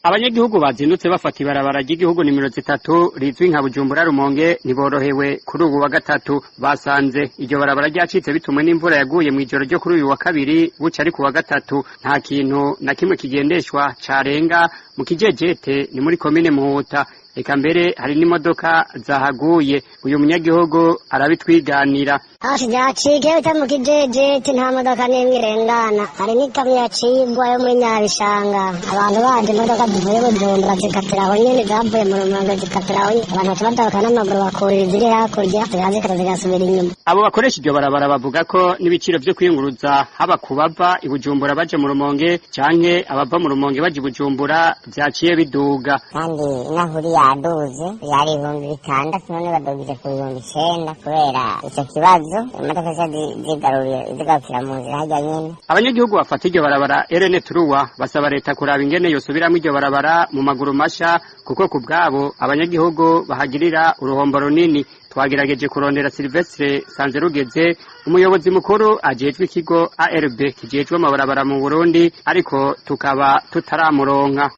Abanyagihugu bazindutse bafata ibarabara ry'igihugu nimero 3 rizwi nka Bujumbura Rumonge ntiborohewe. Kuri ubu wa gatatu basanze iryo barabara ryacitse bitumwe n'imvura yaguye mw'ijoro ryo kuri uyu wa kabiri buca ari ku wa gatatu. Nta kintu na kimwe kigendeshwa carenga mu Kijejete, ni muri komine Muhuta. Eka mbere hari n'imodoka zahaguye. Uyu munyagihugu arabitwiganira. Hafi ryacike uta mu Kijejete, nta modoka n'imwe irengana. Hari n'ikamyo yaciye igwa yo muri Nyabishanga. Abantu baje, imodoka zivuye Bujumbura zikatira aho nyene, zavuye mu Rumonge zikatira aho nyene. Abantu baca bataruka n'amaguru, bakurira iziri hakurya, zikazikata zigasubira inyuma. Abo bakoresha iryo barabara bavuga ko n'ibiciro vyo kwiyunguruza, haba ku bava i Bujumbura baja mu Rumonge canke abava mu Rumonge baja i Bujumbura, vyaciye biduga. Kandi inahuri yaduze, yari 6000, none badugije ku 9000 kubera ico kibazo. Imodoka zica zigarukira mu nzira harya nyene. Abanyagihugu bafata iryo barabara RN trois basaba leta kuraba ingene yosubiramwo iryo barabara mu maguru masha, kuko ku bwabo abanyagihugu bahagirira uruhombo runini. Twagerageje kurondera Silvestre Sanzerugeze, umuyobozi mukuru ajejwe ikigo ARB kijejwe amabarabara mu Burundi, ariko tukaba tutaramuronka.